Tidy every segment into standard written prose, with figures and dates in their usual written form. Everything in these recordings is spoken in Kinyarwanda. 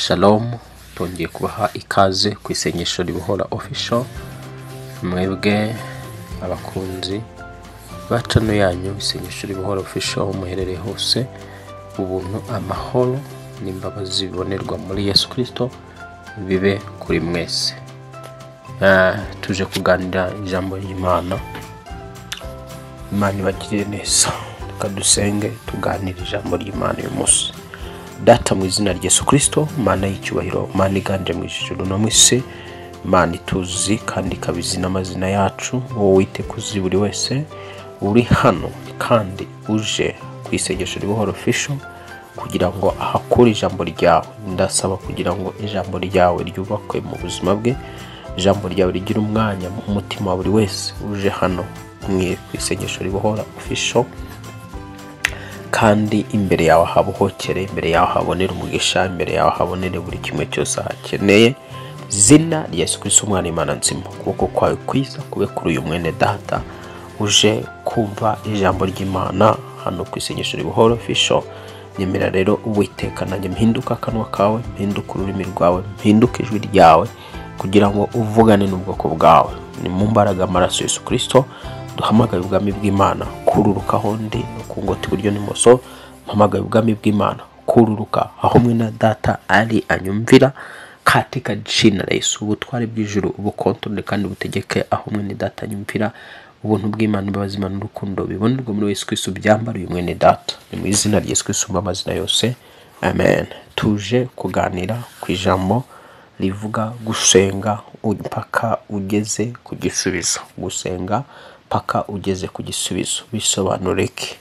Shalom, twongeye kubaha ikaze ku isengesho ribohora official. Mwebwe abakunzi ba channel yanyu isengesho ribohora official, aho muherereye hose, ubuntu, amahoro n'imbabazi bibonerwa muri Yesu Kristo bibe kuri mwese. Tuje kuganira ijambo ry'Imana. Imana ibagirire neza. Reka dusenge tuganire ijambo ry'Imana uyu munsi. Data, mu izina rya Yesu Kristo, Mana y'icyubahiro, Mana iganje mu ijuru no mu isi, Imana ituzi kandi ikabizi n'amazina yacu, wowe wite kuzi buri wese uri hano kandi uje ku isengesho ribohora official kugira ngo ahakure ijambo ryawe. Ndasaba kugira ngo ijambo ryawe ryubakwe mu buzima bwe, ijambo ryawe rigire umwanya mu mutima wa buri wese uje hano ku isengesho ribohora official, kandi imbere yawe habohokere, imbere yawe habonere umugisha, imbere yawe habonere buri kimwe cyose akeneye. Zina rya Yesu Kristo umwana Imana nzima, ukuboko kwawe kwiza kube kuri uyu mwene data uje kumva ijambo ry'Imana hano ku isengesho ribohora official. Nyemera rero Uwiteka nanjye mpinduka akanwa kawe, mpinduka ururimi rwawe, mpinduka ijwi ryawe kugira ngo uvugane n'ubwoko bwawe. Ni mu mbaraga amaraso Yesu Kristo duhamagaye ubwami bw'Imana kururuka aho ndi no ku ngoti iburyo n'imoso. Mpamagaye ubwami bw'Imana kururuka aho mwene data ari anyumvira, katika jina la Yesu. Ubutware bw'ijuru ubukontorore kandi butegeke aho mwene data anyumvira. Ubuntu bw'Imana, imbabazi z'Imana n'urukundo bibonerwa muri Yesu Kristo byambara uyu mwene data. Ni mu izina rya Yesu Kristo amazina yose, amen. Tuje kuganira ku ijambo rivuga gusenga mpaka ugeze ku gisubizo. Gusenga mpaka ugeze ku gisubizo bisobanura iki?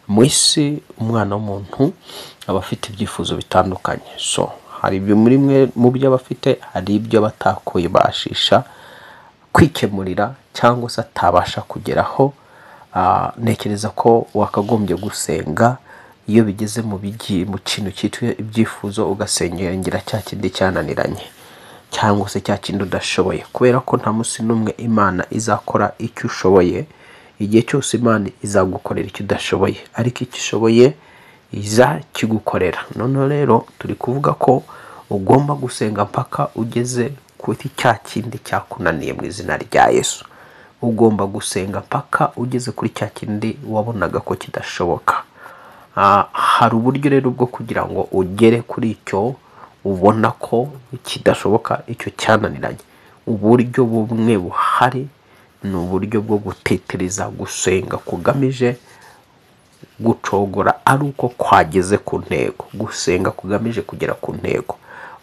Mu isi umwana w'umuntu aba afite ibyifuzo bitandukanye. So hari ibyo muri mwe mu byo aba afite, hari ibyo aba atakwibashisha kwikemurira cyangwa se atabasha kugeraho. Ntekereza ko wakagombye gusenga iyo bigeze mu kintu cyitwa ibyifuzo, ugasengera cya kindi cyananiranye cyangwa se cya kindi udashoboye, kubera ko nta munsi n'umwe Imana izakora icyo ushoboye. Igihe cyose Imana izagukorera icyo udashoboye, ariko icyo ushoboye izakigukorera. Noneho rero turi kuvuga ko ugomba gusenga mpaka ugeze kuri cya kindi cyakunaniye mu izina rya Yesu. Ugomba gusenga mpaka ugeze kuri cya kindi wabonaga ko kidashoboka. Hari uburyo rero bwo kugira ngo ugere kuri icyo ubona ko kidashoboka, icyo cyananiranye. Uburyo bumwe buhari ni uburyo bwo gutetereza, gusenga kugamije gucogora ari uko kwageze ku ntego, gusenga kugamije kugera ku ntego,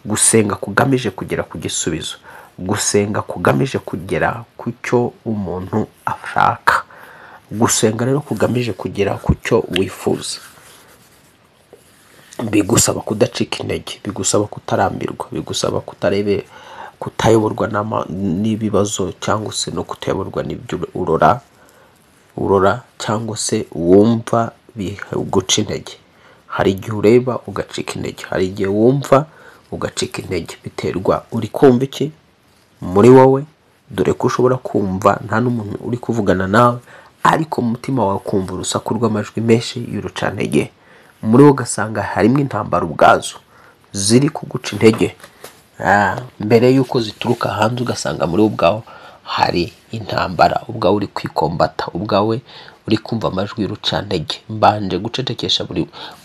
gusenga kugamije kugera ku gisubizo, gusenga kugamije kugera ku cyo umuntu ashaka, gusenga rero kugamije kugera ku cyo wifuza. Bigusaba kudacika intege, bigusaba kutarambirwa, bigusaba kutayoborwa n'ibibazo cyangwa se no kutayoborwa n'ibyo urora cyangwa se wumva biguca intege. Hari igihe ureba ugacika intege, hari igihe wumva ugacika intege, biterwa uri kumva iki muri wowe. Dore ko ushobora kumva nta n'umuntu uri kuvugana nawe, ariko mu mutima wawe kumva urusaku rw'amajwi menshi y'urucantege. Muri wowe ugasanga harimo intambara ubwazo ziri kuguca intege. Mbere y'uko zituruka hanze, ugasanga muri wowe ubwawe hari intambara, ubwawe uri kwikombata, ubwawe uri kumva amajwi y'urucantege. Mbanje gucecekesha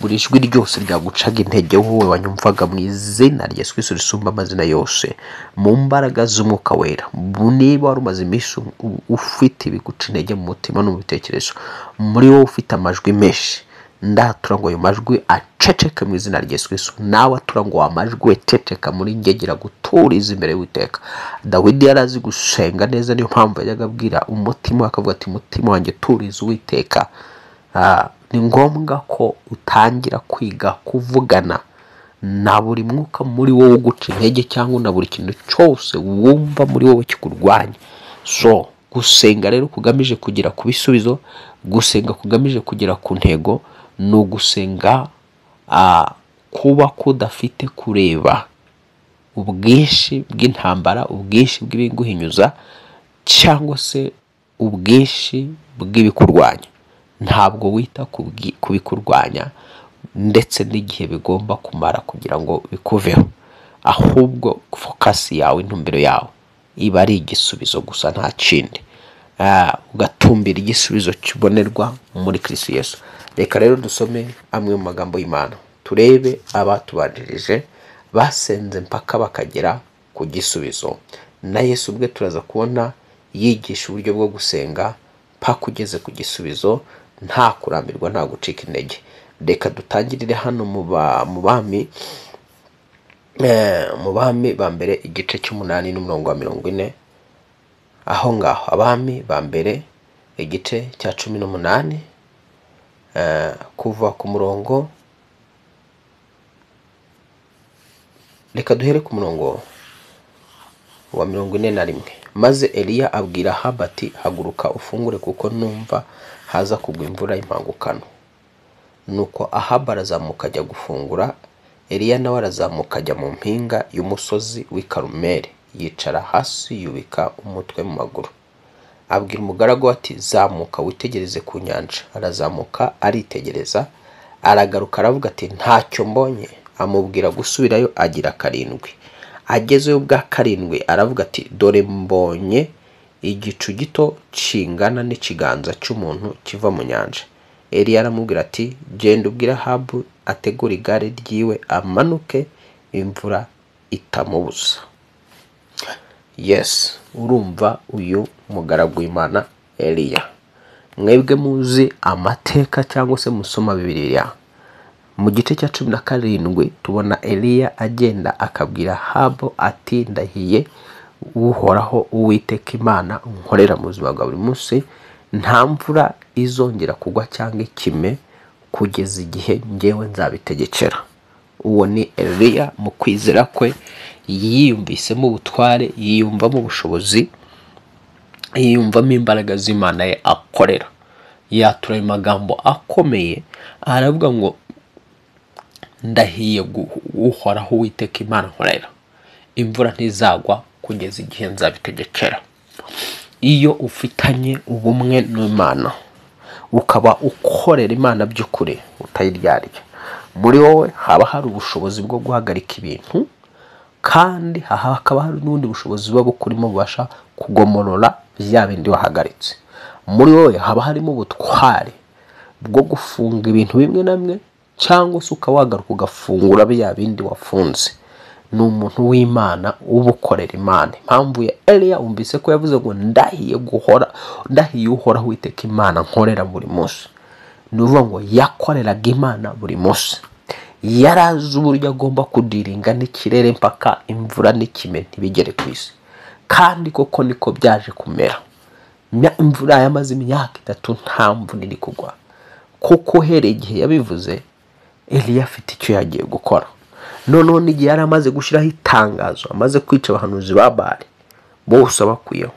buri jwi ryose ryagucaga intege wowe wanyumvaga mu izina rya Yesu Kristo risumba amazina yose, mu mbaraga z'umwuka wera. Niba wari umaze iminsi ufite ibiguca intege mu mutima no mu bitekerezo, muri wowe ufite amajwi menshi, ndatura ngo ayo majwi aceceke mu izina rya Yesu Kristo. Nawe atura ngo amajwi aceceka muri ngegera guturiza imbere y'Uwiteka. Dawidi yari azi gusenga neza, niyo mpamvu yajyaga abwira umutima akavuga ati mutima wanjye turiza Uwiteka. Ni ngombwa ko utangira kwiga kuvugana na buri mwuka muri wowe uguca intege cyangwa na buri kintu cyose wumva muri wowe kikurwanya. So gusenga rero kugamije kugera ku bisubizo, gusenga kugamije kugera ku ntego, ni ugusenga kuba kudafite kureba ubwinshi bw'intambara, ubwinshi bw'ibiguhinyuza cyangwa se ubwinshi bw'ibikurwanya. Ntabwo wita ku bikurwanya ndetse n'igihe bigomba kumara kugira ngo bikuveho. Ahubwo focus yawe, intumbero yawe iba ari igisubizo gusa, nta kindi. Ugatumbira igisubizo kibonerwa muri Kristo Yesu. Reka rero dusome amwe mu magambo y'Imana, turebe abatubanjirije basenze mpaka bakagera ku gisubizo. Na Yesu ubwe turaza kubona yigisha uburyo bwo gusenga mpaka ugeze ku gisubizo, nta kurambirwa, nta gucika intege. Reka dutangirire hano mu bami, mu Bami ba Mbere igice cy'umunani n'umurongo wa 40. Aho ngaho Abami ba Mbere igice cya 18, kuva ku murongo, reka duhere ku murongo wa 41. Maze Eliya abwira Ahabu ati haguruka ufungure, kuko numva haza kugwa imvura y'impangukano. Nuko Ahabu arazamuka ajya gufungura, Eliya nawe arazamuka ajya mu mpinga y'umusozi w'i Karumeli, yicara hasi yubika umutwe mu maguru. Abwira umugaragu ati zamuka witegereze ku nyanja. Arazamuka aritegereza, aragaruka aravuga ati ntacyo mbonye. Amubwira gusubirayo agira 7. Agezeyo ubwa 7 aravuga ati dore mbonye igicu gito kingana n'ikiganza cy'umuntu kiva mu nyanja. Eliya aramubwira ati genda ubwire Ahabu ategure igare ryiwe amanuke, imvura itamubuza. Yes, urumva uyu mugaragu w'Imana Eliya. Mwebwe muzi amateka cyangwa se musoma Bibiliya, mu gice cya 17 tubona Eliya agenda akabwira Ahabu ati ndahiye Uhoraho Uwiteka Imana nkorera mu buzima bwa buri munsi, nta mvura izongera kugwa cyangwa ikime kugeza igihe njyewe nzabitegekera. Uwo ni Eliya mu kwizera kwe, yiyumvisemo ubutware, yiyumvamo ubushobozi, yiyumvamo imbaraga z'Imana ye akorera. Yatura ayo magambo akomeye, aravuga ngo ndahiye Uhoraho Uwiteka Imana nkorera, imvura ntizagwa kugeza igihe nzabitegekera. Iyo ufitanye ubumwe n'Imana, ukaba ukorera Imana by'ukuri utayiryarya, muri wowe haba hari ubushobozi bwo guhagarika ibintu, kandi hakaba hari n'ubundi bushobozi buba bukurimo bubasha kugomorora bya bindi wahagaritse. Muri wowe haba harimo ubutware bwo gufunga ibintu bimwe na bimwe, cyangwa se ukaba wagaruka ugafungura bya bindi wafunze. Ni umuntu w'Imana ubukorera Imana. Impamvu ya Eliya umvise ko yavuze ngo ndahiye guhora, ndahiye Uhoraho Uwiteka Imana nkorera buri munsi. Ni ukuvuga ngo yakoreraga Imana buri munsi, yarazi uburyo agomba kudiringa n'ikirere mpaka imvura n'ikime ntibigere ku isi. Kandi koko niko byaje kumera. Imvura yamaze imyaka 3 nta mvura iri kugwa, kuko uhereye igihe yabivuze Eliya afite icyo yagiye gukora. Noneho n'igihe yari amaze gushyiraho itangazo, amaze kwica abahanuzi ba Bali bose abakuyeho,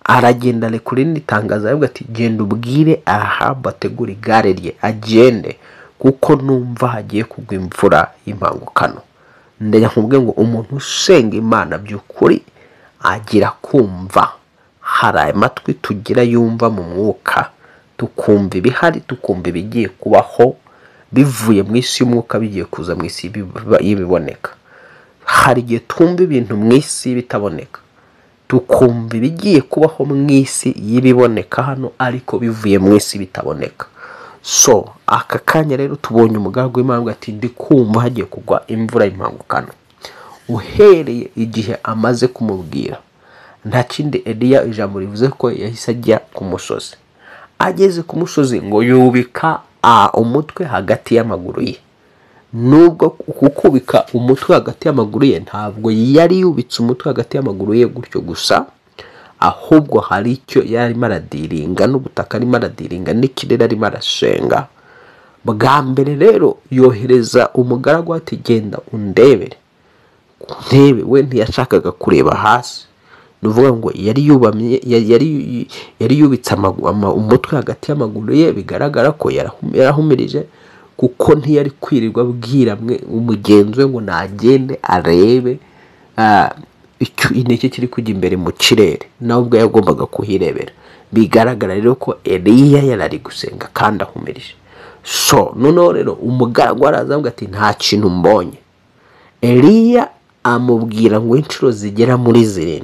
aragenda arekura irindi tangazo aravuga ati genda ubwire Ahabu ategure igare rye agende, kuko numva hagiye kugwa imvura y'impangukano. Ndajya nkubwire ngo umuntu usenga Imana by'ukuri agira kumva. Hari amatwi tugira yumva mu mwuka, tukumva ibihari, tukumva ibigiye kubaho bivuye mu isi y'umwuka bigiye kuza mu isi y'ibiboneka. Hari igihe twumva ibintu mu isi bitaboneka, tukumva ibigiye kubaho mu isi y'ibiboneka hano ariko bivuye mu isi bitaboneka. So aka kanya rero tubonye umugaragu w'Imana ati ndi kumva hagiye kugwa imvura y'impangukano. Uhereye igihe amaze kumubwira, nta kindi Eliya ijambo rivuze ko yahise ajya ku musozi. Ageze ku musozi ngo yubika umutwe hagati y'amaguru ye. Nubwo kukubika umutwe hagati y'amaguru ye, ntabwo yari yubitse umutwe hagati y'amaguru ye gutyo gusa, ahubwo hari icyo yarimo aradiringa n'ubutaka arimo aradiringa n'ikirere arimo arasenga. Bwa mbere rero yohereza umugaragu ati genda undebere. Ntebe we ntiyashakaga kureba hasi, ni ukuvuga ngo yari yubamye, yari yubitse umutwe hagati y'amaguru ye, bigaragara ko yarahumirije, kuko ntiyari kwirirwa abwira umugenzi we ngo nagende arebe intege kiri kujya imbere mu kirere, nawe ubwo yagombaga kuhirebera. Bigaragara rero ko Eliya yari ari gusenga kandi ahumirije. So noneho rero umugaragu araza avuga ati nta kintu mbonye. Eliya amubwira ngo inshuro zigera muri 7.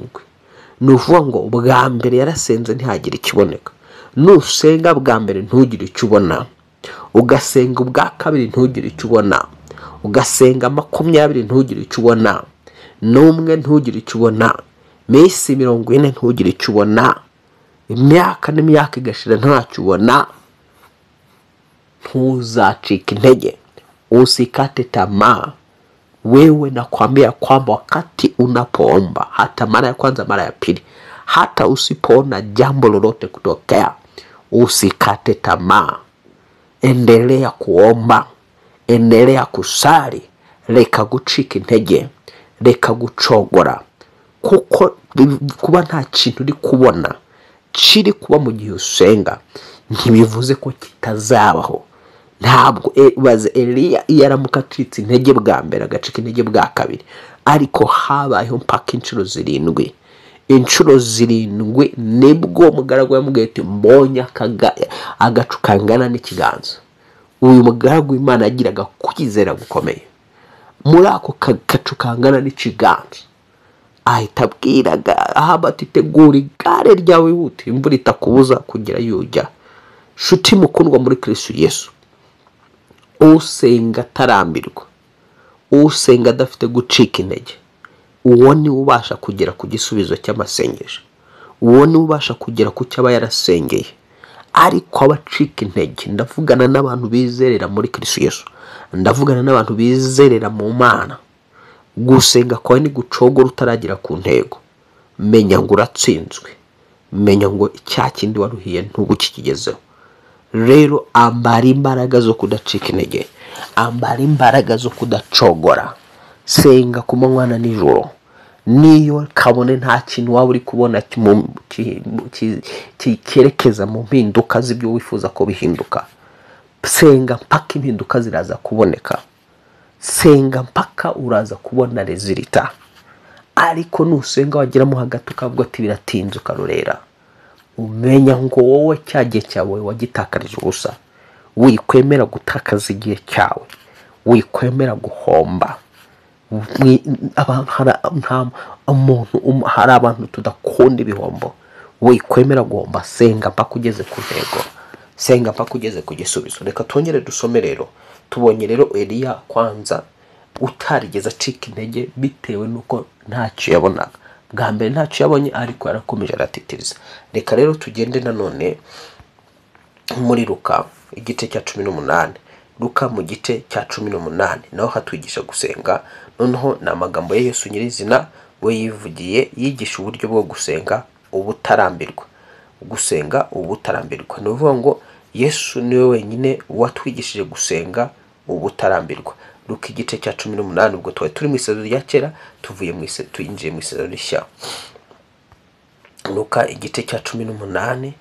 Ni ukuvuga ngo bwa mbere yarasenze ntihagire ikiboneka. Nusenga bwa mbere ntugire icyo ubona, ugasenga ubwa kabiri ntugire icyo ubona, ugasenga 20 ntugire icyo ubona, n'umwe ntugire icyo ubona, minsi 40 ntugire icyo ubona, imyaka n'imyaka igashira ntacyo ubona, ntuzacika intege, usikate tamaa. Wewe nakwambia kwamba wakati unapoomba, hata mara ya kwanza, mara ya pili, hata usipoona jambo lolote kutokea, usikate tamaa. Endelea kuomba, endelea kusali, reka gucika intege, reka gucogora, kuko kuba nta kintu uri kubona kiri kuba mu gihe usenga ntibivuze ko kitazabaho. Ntabwo baze Eliya yaramuka acitse intege bwa mbere, agacika intege bwa kabiri, ariko habayeho mpaka inshuro 7. Inshuro 7 nibwo mugaragu yamubwiye ati mbonye agacu kangana n'ikiganza. Uyu mugaragu w'Imana yagiraga kwizera gukomeye. Muri ako gacu kangana n'ikiganza ahita abwiraga Ahabu ati tegura igare ryawe wihute, imvura itakubuza kugera iyo ujya. Shuti mukundwa muri Kristo Yesu, usenga atarambirwa, usenga adafite gucika intege, uwo ni ubasha kugera ku gisubizo cy'amasengesho, uwo ni ubasha kugera ku cyo aba yarasengeye. Ariko abacika intege, ndavugana n'abantu bizerera muri Kristo Yesu, ndavugana n'abantu bizerera mu Mana, gusenga kwawe ni gucogora utaragera ku ntego. Menya ngo uratsinzwe, menya ngo cya kindi waruhiye ntugukikigezeho. Rero ambara imbaraga zo kudacika intege, ambara imbaraga zo kudacogora, senga ku manywa na nijoro. Niyo kabone nta kintu waba uri kubona cyerekeza mu mpinduka z'ibyo wifuza ko bihinduka, senga mpaka impinduka ziraza kuboneka, senga mpaka uraza kubona rezilita. Ariko nusenga wageramo hagati ukavuga ati biratinze, ukarorera, umenya ngo wowe cya gihe cyawe wagitakarije ubusa. Wikwemera gutakaza igihe cyawe, wikwemera guhomba. Hari abantu tudakunda ibihombo. Wikwemera guhomba, senga mpaka ugeze ku ntego, senga mpaka ugeze ku gisubizo. Reka twongere dusome rero. Tubonye rero Eliya kwanza utarigeze acika intege bitewe nuko ntacyo yabonaga. Bwa mbere ntacyo yabonye, ariko yarakomeje aratitiriza. Reka rero tugende nanone muri Luka igice cya 18. Luka mu gice cya 18 naho hatwigisha gusenga. Noneho ni amagambo ya Yesu nyirizina we yivugiye, yigisha uburyo bwo gusenga ubutarambirwa, gusenga ubutarambirwa. Ni ukuvuga ngo Yesu niwe wenyine watwigishije gusenga ubutarambirwa. Luka igice cya 18, ubwo twari turi mu isezerano rya kera, tuvuye mu twinjiye mu isezerano rishya. Luka igice cya 18,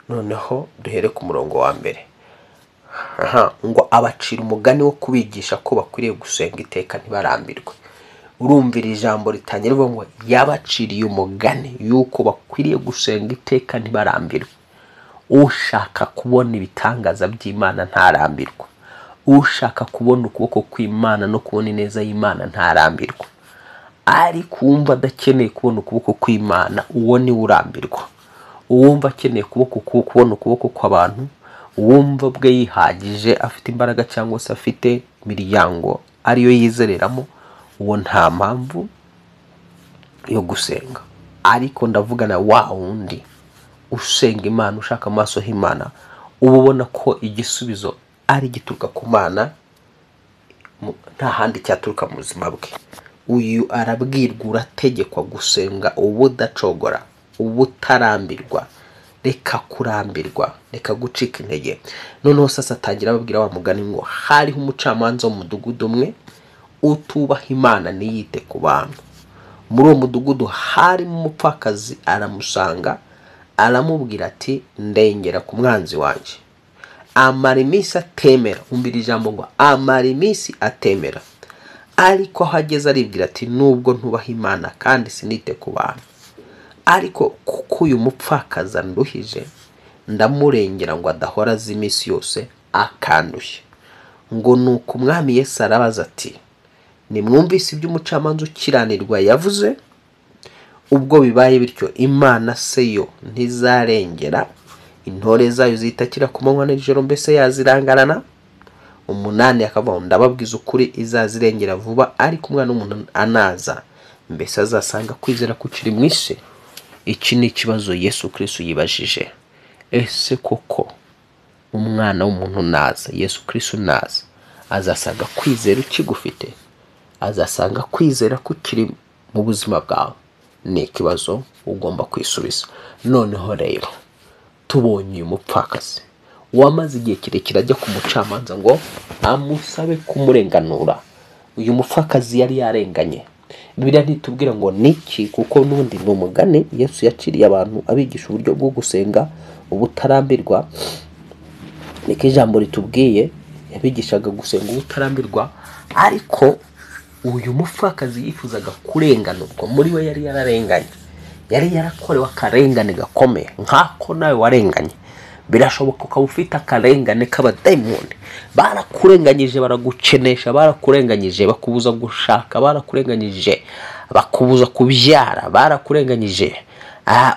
noneho duhere ku murongo wa mbere. Ngo abacira umugani wo kubigisha ko bakwiriye gusenga iteka ntibarambirwe. Urumvira ijambo ritangira rivuga ngo yabaciriye umugani yuko bakwiriye gusenga iteka ntibarambirwe. Ushaka kubona ibitangaza by'Imana ntarambirwa, ushaka kubona ukuboko kw'Imana no kubona ineza y'Imana ntarambirwa. Ariko uwumva adakeneye kubona ukuboko kw'Imana, uwo ni urambirwa. Uwumva akeneye kubona ukuboko kw'abantu, uwumva bwe yihagije afite imbaraga cyangwa se afite imiryango ariyo yizereramo, uwo nta mpamvu yo gusenga. Ariko ndavugana wa wundi usenga Imana, ushaka amaso y'Imana, uba ubona ko igisubizo ari gituruka ku Mana, nta handi cyaturuka mu buzima bwe. Uyu arabwirwa, urategekwa gusenga ubudacogora, ubutarambirwa. Reka kurambirwa, reka gucika intege. Noneho sasa atangira ababwira wa mugani ngo hariho umucamanza w'umudugudu umwe utubaha Imana ntiyite ku bantu. Muri uwo mudugudu harimo umupfakazi, aramusanga aramubwira ati ndengera ku mwanzi wanjye. Amara iminsi atemera. Umvira ijambo ngo amara iminsi atemera. Ariko aho ageze aribwira ati nubwo ntubaha Imana kandi sinite ku bantu, ariko kuko uyu mupfakazi anduhije, ndamurengera ngo adahora azi iminsi yose akandushya. Ngo nuko umwami Yesu arabaza ati Nimwumvise ibyo umucamanza ukiranirwa yavuze? Ubwo bibaye bityo, Imana se yo ntizarengera intore zayo zitakira ku manywa n'ijoro, mbese yazirangarana? 8 akavuga, ndababwiza ukuri, izazirengera vuba, ariko umwana w'umuntu anaza, mbese azasanga kwizera kukiri mu isi? Iki ni ikibazo Yesu Kristo yibajije. Ese koko umwana w'umuntu naza, Yesu Kristo naza, azasanga kwizera ukigufite? Azasanga kwizera kukiri mu buzima bwawe? Ni ikibazo ugomba kwisubiza. Noneho rero tubonye uyu mupfakazi wamaze igihe kirekire ajya ku mucamanza ngo amusabe kumurenganura. Uyu mupfakazi yari yarenganye. Bibiliya ntitubwira ngo niki, kuko n'ubundi ni umugani Yesu yaciriye abantu abigisha uburyo bwo gusenga ubutarambirwa. Niko ijambo ritubwiye, yabigishaga gusenga ubutarambirwa, ariko uyu mupfakazi yifuzaga kurenganurwa. Muri we yari yararenganye, yari yarakorewe akarengane gakomeye nk'ako nawe warenganye. Birashoboka ukaba ufite akarengane k'abadayimoni, barakurenganyije, baragukenesha, barakurenganyije bakubuza gushaka, barakurenganyije bakubuza kubyara, barakurenganyije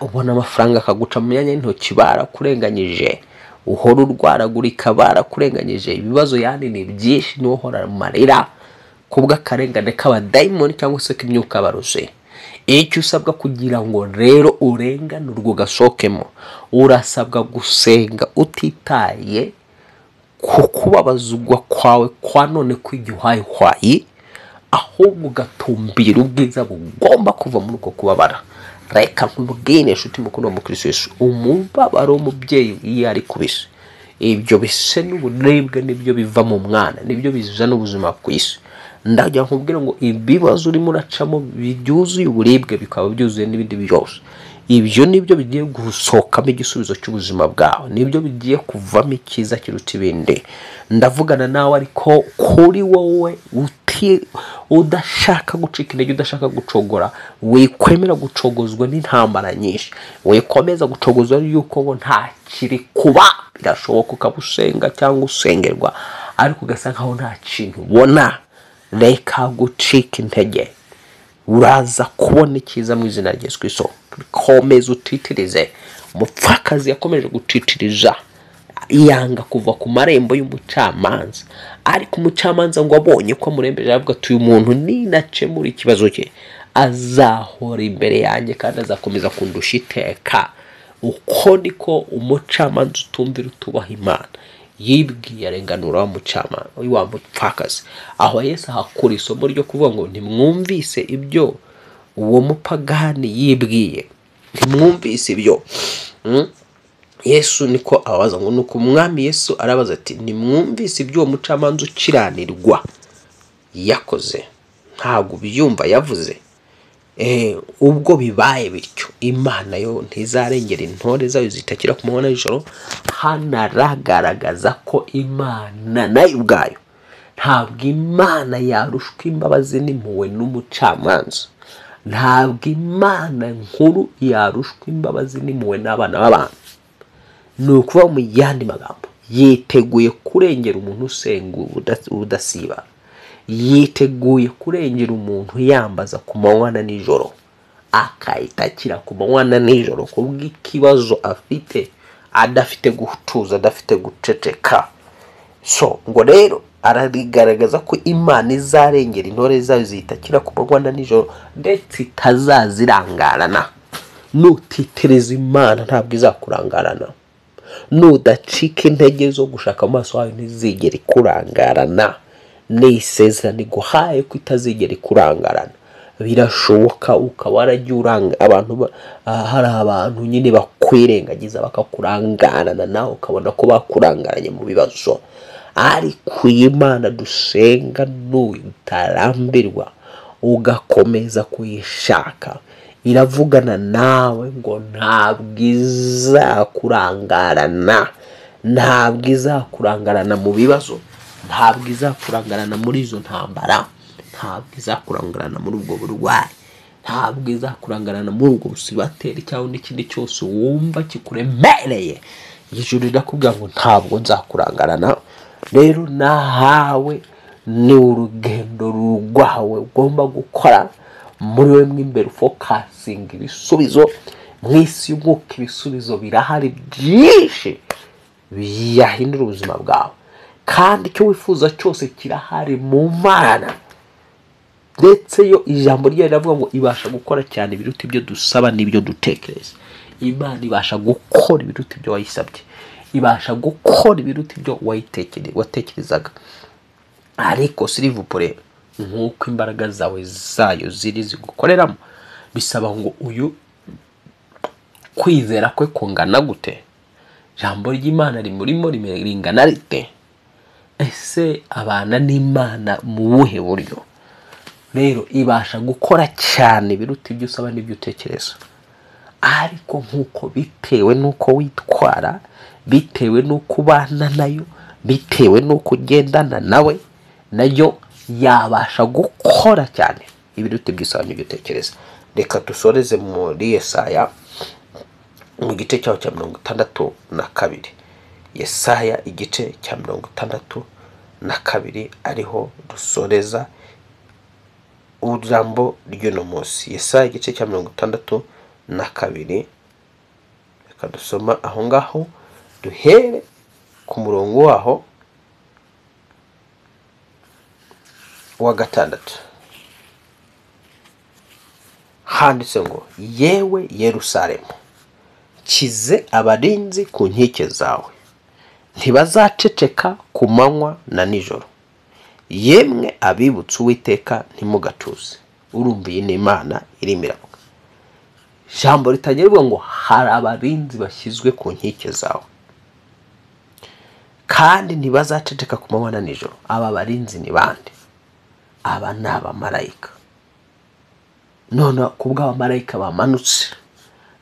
ubona amafaranga akaguca mu myanya y'intoki, barakurenganyije uhora urwaragurika, barakurenganyije ibibazo yani ni byinshi, niwo uhora mu marira kubw'akarengane k'abadayimoni cyangwa se k'imyuka baruze. Icyo usabwa kugira ngo rero urenganurwe ugasohokemo, urasabwa gusenga utitaye ku kubabazwa kwawe kwa none kw'igihwayihwayi, ahubwo ugatumbira ubwiza bugomba kuva muri uko kubabara. Reka nkubwire inshuti mukuru wa Mukristo Yesu, umubabaro w'umubyeyi iyo ari kubise, ibyo bise n'uburibwe nibyo biva mu mwana, nibyo bizana ubuzima ku isi. Ndajya nkubwira ngo ibibazo urimo uracamo byuzuye uburibwe, bikaba byuzuye n'ibindi byose, ibyo nibyo bigiye gusohokamo igisubizo cy'ubuzima bwawe, nibyo bigiye kuvamo icyiza kiruta ibindi. Ndavugana nawe ariko kuri wowe udashaka gucika intege, udashaka gucogora, wikwemera gucogozwa n'intambara nyinshi, wikomeza gucogozwa yuko ngo nta kiri kuba. Birashoboka ukaba usenga cyangwa usengerwa, ariko ugasa nkaho nta kintu ubona. Reka gucika intege, uraza kubona icyiza mu izina rya Yesu Kristo. Komeza utitirize. Umupfakazi yakomeje gutitiriza, yanga kuva ku marembo y'umucamanza, ariko umucamanza ngo abonye ko amurembeje, aravuga ati uyu muntu ninakemura ikibazo cye azahora imbere yanjye kandi azakomeza kundusha iteka. Uko niko umucamanza utumvira utubaha Imana yibwiye arenganura wa mucamanza wa mupfakazi. Aho Yesu ahakura isomo ryo kuvuga ngo ntimwumvise ibyo uwo mupagani yibwiye, ntimwumvise ibyo. Yesu niko ababaza ngo nuko umwami Yesu arabaza ati nimwumvise ibyo uwo mucamanza ukiranirwa yakoze? Ntabwo byumva yavuze. Ubwo bibaye bityo, Imana yo ntizarengera intore zayo zitakira ku manywa n'ijoro. Hanaragaragaza ko Imana nayo ubwayo, ntabwo Imana yarushwa imbabazi n'impuhwe n'umucamanza, ntabwo Imana nkuru yarushwa imbabazi n'impuhwe n'abana b'abantu. Ni ukuvuga mu yandi magambo, yiteguye kurengera umuntu usenga ubudasiba, yiteguye kurengera umuntu yambaza ku manywa na nijoro, akayitakira ku manywa na nijoro kubw'ikibazo afite, adafite gutuza, adafite guceceka. So ngo rero aragaragaza ko Imana izarengera intore zayo zitakira ku manywa na nijoro, ndetse itazazirangarana. Nutitereza Imana ntabwo izakurangarana, nudacika intege zo gushaka amaso yayo ntizigere ikurangarana. Ni isezerano iguhaye ko itazigera ikurangarana. Birashoboka ukaba waragiye uranga abantu, hari abantu nyine bakwirengagiza bakakurangarana, nawe ukabona ko bakurangaranye mu bibazo, ariko Imana dusenga nutarambirwa ugakomeza kuyishaka, iravugana nawe ngo ntabwo izakurangarana, ntabwo izakurangarana mu bibazo, ntabwo izakurangarana muri izo ntambara, ntabwo izakurangarana muri ubwo burwayi, ntabwo izakurangarana muri ubwo busibateri cyangwa n'ikindi cyose wumva kikuremereye. Ijuru rirakubwira ngo ntabwo nzakurangarana. Rero nahawe Ni urugendo rwawe ugomba gukora muri we mw'imbere, ufokasinga ibisubizo mu isi y'umwuka. Ibisubizo birahari byinshi byahindura ubuzima bwawe, kandi icyo wifuza cyose kirahari mu Mana. Ndetse yo ijambo ryayo riravuga ngo ibasha gukora cyane ibiruta ibyo dusaba n'ibyo dutekereza. Imana ibasha gukora ibiruta ibyo wayisabye, ibasha gukora ibiruta ibyo watekerezaga. Ariko sirivupure, nk'uko imbaraga zawe zayo ziri zigukoreramo, bisaba ngo uyu kwizera kwe kungana gute? Ijambo ry'Imana rimurimo ringana rite? Ese abana n'Imana mu buhe buryo? Rero ibasha gukora cyane biruta ibyo usaba n'ibyo utekereza, ariko nk'uko bitewe n'uko witwara, bitewe n'uko ubana nayo, bitewe n'uko ugendana nawe, nayo yabasha gukora cyane ibiruta ibyo usaba n'ibyo utekereza. Reka dusoreze muri Yesaya mu gice cyaho cya 62. Yesaya igice cya 62 ariho dusoreza ijambo ry'uno munsi. Yesaya igice cya 62, reka dusoma aho ngaho, duhere ku murongo waho wa 6. Handitse ngo: yewe Yerusalemu, kize abarinzi ku nkike zawe, ntibazaceceka ku manywa na nijoro. Yemwe abibutse Uwiteka ntimugatuze. Urumva iyi ni Imana irimo iravuga. Ijambo ritangira rivuga ngo hari abarinzi bashyizwe ku nkike zawe, kandi ntibazaceceka ku manywa na nijoro. Aba barinzi ni bande? Aba ni abamarayika. None kubw'abamarayika bamanutse,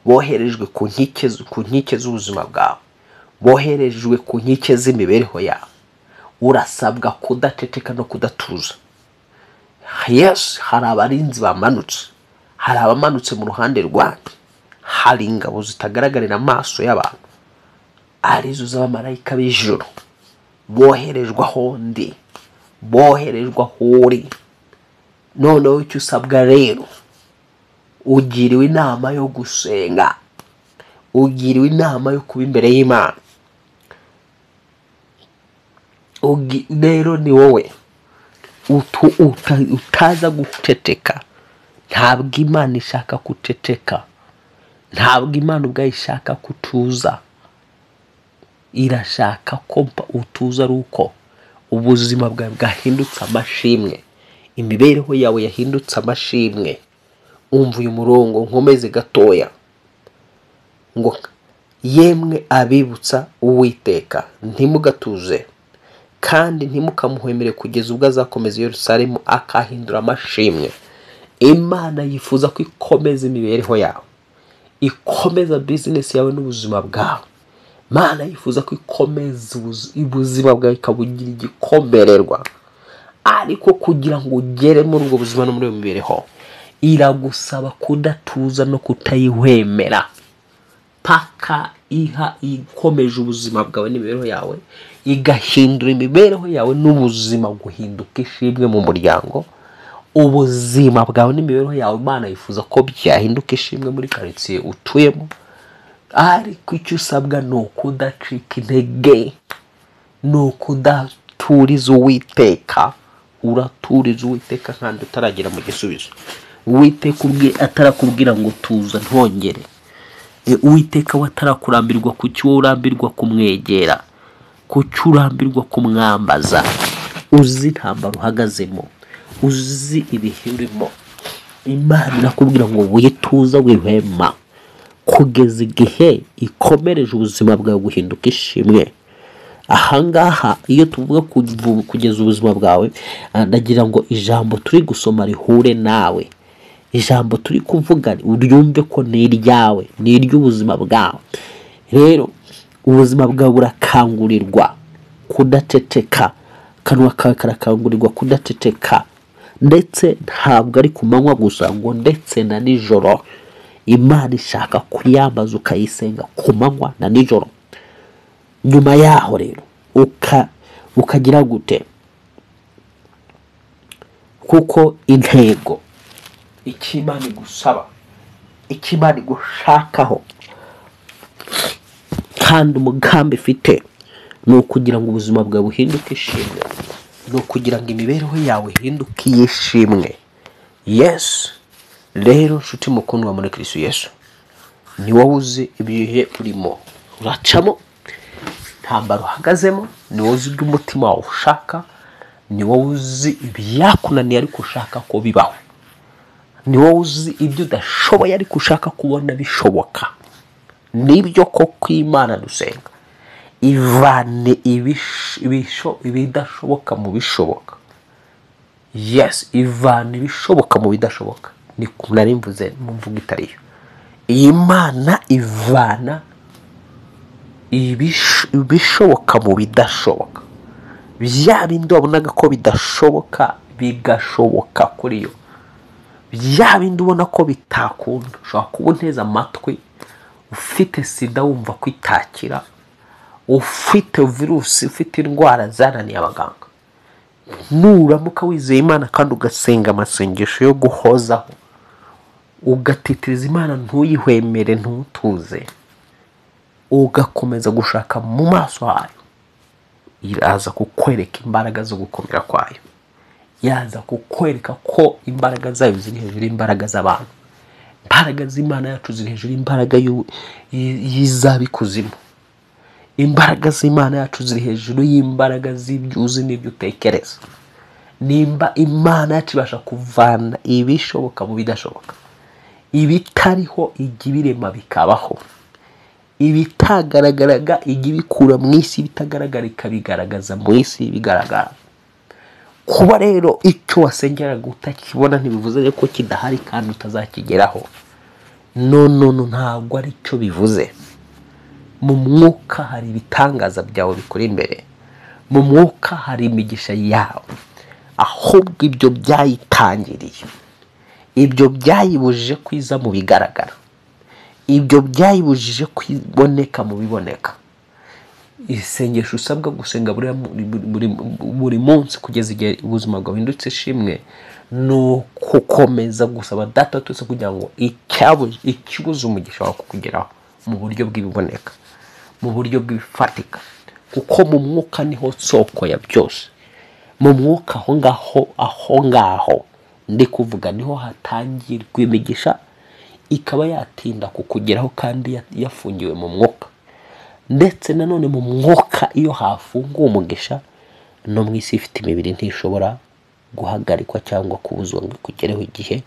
boherejwe ku nkike z'ubuzima bwawe, boherejwe ku nkike z'imibereho yawe, urasabwa kudaceceka no kudatuza. Yes, hari abarinzi bamanutse, hari abamanutse mu ruhande rwanjye, hari ingabo zitagaragarira amaso y'abantu, arizo z'abamarayika b'ijuru, boherejwe aho ndi, boherejwe aho uri. Noneho icyo usabwa rero, ugiriwe inama yo gusenga, ugiriwe inama yo kuba imbere y'Imana. Rero ni wowe utaza guceceka. Ntabwo Imana ishaka guceceka, ntabwo Imana ubwayo ishaka kutuza. Irashaka ko utuza ari uko ubuzima bwawe bwahindutse amashimwe, imibereho yawe yahindutse amashimwe. Umva uyu murongo nkomeze gatoya, ngo yemwe abibutsa Uwiteka ntimugatuze, kandi ntimukamuhwemere kugeza ubwo azakomeza Yerusalemu akahindura amashimwe. Imana yifuza ko ikomeza imibereho yawe, ikomeza business yawe n'ubuzima bwawe. Imana yifuza ko ikomeza ubuzima bwawe ikabugira igikomererwa. Ariko kugira ngo ugere muri ubwo buzima no muri iyo mibereho, iragusaba kudatuza no kutayihwemera, paka iha ikomeje ubuzima bwawe n'imibereho yawe, igahindura imibereho yawe n'ubuzima guhinduka ishimwe mu muryango. Ubuzima bwawe n'imibereho yawe Imana yifuza ko byahinduka ishimwe muri quartier utuyemo. Ariko icyo usabwa ni ukudacika intege, ni ukudaturiza Uwiteka. Uraturiza Uwiteka kandi utaragera mu gisubizo. Uwiteka ubwe atarakubwira ngo tuza ntongere. Uwiteka we atarakurambirwa, kuki wowe urambirwa kumwegera, kuki urambirwa kumwambaza? Uzi intambara uhagazemo, uzi ibihe urimo. Imana irakubwira ngo wituza wihema kugeza igihe ikomereje ubuzima bwawe guhinduka ishimwe. Ahangaha iyo tuvuga kugeza ubuzima bwawe, ndagira ngo ijambo turi gusoma rihure nawe, ijambo turi kuvuga uryumve ko ni iryawe, ni iry'ubuzima bwawe. Rero ubuzima bwawe burakangurirwa kudaceceka, akanwa kawe karakangurirwa kudaceceka, ndetse ntabwo ari ku manywa gusa, ngo ndetse na nijoro. Imana ishaka kuyambaza ukayisenga ku manywa na nijoro. Nyuma yaho rero ukagira gute? Kuko intego, icyo Imana igusaba, icyo Imana igushakaho, kandi umugambi ifite ni ukugira ngo ubuzima bwawe buhinduke ishimwe, ni ukugira ngo imibereho yawe ihinduke iyishimwe. Yes, rero nshuti mukundwa muri Kristo Yesu, ni wowe uzi ibihe urimo uracamo, intambara uhagazemo, ni wowe uzi ibyo umutima wawe ushaka, ni wowe uzi ibyakunaniye ariko ushaka ko bibaho, ni wowe uzi ibyo udashoboye ariko ushaka kubona bishoboka. Nibyo koko Imana dusenga ivane ibidashoboka mu bishoboka. Yes, ivane ibishoboka mu bidashoboka. Ni nari mvuze mu mvugo itariyo. Iyi Mana ivana ibishoboka mu bidashoboka. Bya bindi wabonaga ko bidashoboka bigashoboka kuri yo. Bya bindi ubona ko bitakunda, ushobora kuba unteze amatwi ufite sida wumva kwitakira, ufite virusi, ufite indwara zananiye abaganga. Nuramuka wizeye Imana kandi ugasenga amasengesho yo guhozaho, ugatitiriza Imana ntuyihwemere, ntutuze, ugakomeza gushaka mu maso hayo, iraza kukwereka imbaraga zo gukomera kwayo, iraza kukwereka ko imbaraga zayo ziri hejuru y'imbaraga z'abantu. Imbaraga z'Imana yacu ziri hejuru y'imbaraga y'izabikuzimu. Imbaraga z'Imana yacu ziri hejuru y'imbaraga z'ibyo uzi n'ibyo utekereza. Nimba Imana yacu ibasha kuvana ibishoboka mu bidashoboka, ibitariho ijya ibirema bikabaho, ibitagaragaraga ijya ibikura mu isi, ibitagaragara ikabigaragaza mu isi bigaragara. Kuba rero icyo wasengeraga utakibona ntibivuze ko kidahari kandi utazakigeraho. No, no, no, ntabwo ari cyo bivuze. Mu mwuka hari ibitangaza byawe bikuri imbere, mu mwuka hari imigisha yawe, ahubwo ibyo byayitangiriye, ibyo byayibujije kwiza mu bigaragara, ibyo byayibujije kwiboneka mu biboneka. Isengesho usabwa gusenga buri munsi kugeza igihe ubuzima bwawe buhindutse ishimwe, ni ukukomeza gusaba Data twese kugira ngo ikibuza umugisha wawe kukugeraho mu buryo bw'ibiboneka, mu buryo bw'ibifatika, kuko mu mwuka niho soko ya byose. Mu mwuka aho ngaho ndi kuvuga niho hatangirwa imigisha, ikaba yatinda kukugeraho kandi yafungiwe mu mwuka. Ndetse nanone mu mwuka iyo hafunguwe umugisha, no mu isi ifite imibiri ntishobora guhagarikwa cyangwa kubuzwa ngo ikugereho igihe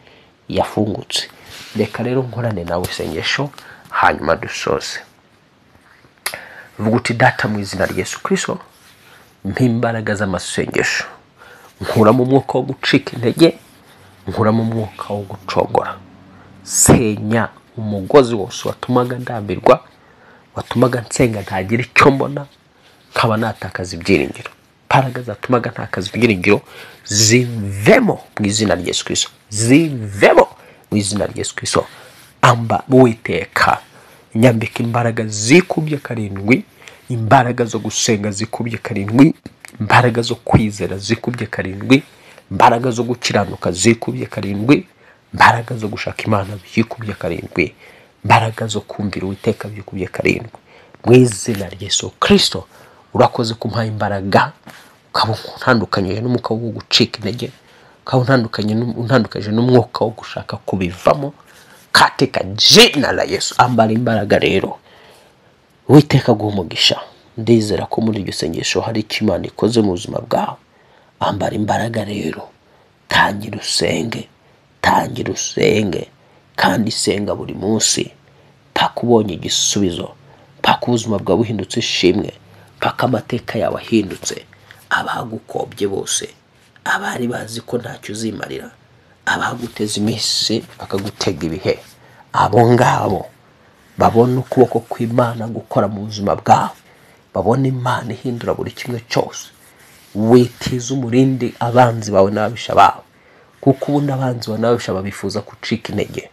yafungutse. Reka rero nkorane nawe isengesho hanyuma dusoze. Vuga uti: Data, mu izina rya Yesu Kristo, mpa imbaraga z'amasengesho, nkura mu mwuka wo gucika intege, nkura mu mwuka wo gucogora, senya umugozi wose watumaga ndambirwa, watumaga nsenga ntagira icyo mbona, nkaba natakaza ibyiringiro. Imbaraga zatumaga ntakaza ibyiringiro zivemo mu izina rya Yesu Kristo, zivemo mu izina rya Yesu Kristo. Amba Uwiteka, nyambika imbaraga zikubye karindwi, imbaraga zo gusenga zikubye karindwi, imbaraga zo kwizera zikubye karindwi, imbaraga zo gukiranuka zikubye karindwi, imbaraga zo gushaka Imana zikubye karindwi, imbaraga zo kumvira Uwiteka byikubye karindwi. Mu izina rya Yesu Kristo, urakoze kumpa imbaraga, ukaba untandukanyije n'umwuka wo gucika intege, ukaba untandukanyije n'umwuka wo gushaka kubivamo, katika jina la Yesu. Ambara imbaraga rero, Uwiteka aguhe umugisha. Ndizera ko muri iryo sengesho hari icyo Imana ikoze mu buzima bwawe. Ambara imbaraga rero, tangira usenge, tangira usenge, kandi senga buri munsi mpaka ubonye igisubizo, mpaka ubuzima bwawe buhindutse ishimwe, mpaka amateka yawe ahindutse. Abagukobye bose, abari bazi ko ntacyo uzimarira, abaguteza iminsi bakagutega ibihe, abo ngabo babona ukuboko kw'Imana gukora mu buzima bwawe, babona Imana ihindura buri kimwe cyose. Witiza umurindi abanzi bawe n'ababisha bawe, kuko ubundi abanzi bawe n'ababisha babifuza gucika intege,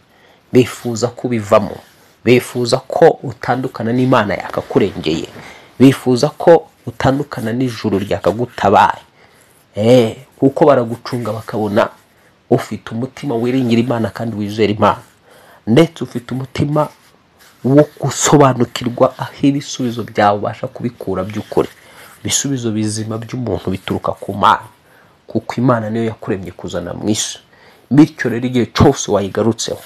bifuza kubivamo, bifuza ko utandukana n'Imana yakakurengeye, bifuza ko utandukana n'ijuru ryakagutabaye. Kuko baragucunga bakabona ufite umutima wiringira Imana kandi wizera Imana, ndetse ufite umutima wo gusobanukirwa aho ibisubizo byawe ubasha kubikura by'ukuri. Ibisubizo bizima by'umuntu bituruka ku Mana, kuko Imana niyo yakuremye kuzana mu isi. Bityo rero igihe cyose wayigarutseho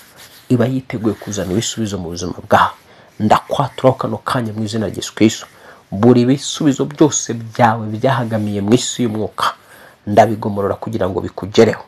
iba yiteguye kuzana ibisubizo mu buzima bwawe. Ndakwaturaho kano kanya mu izina rya Yesu Kristo, buri bisubizo byose byawe byahagamiye mu isi y'umwuka ndabigomorora kugira ngo bikugereho.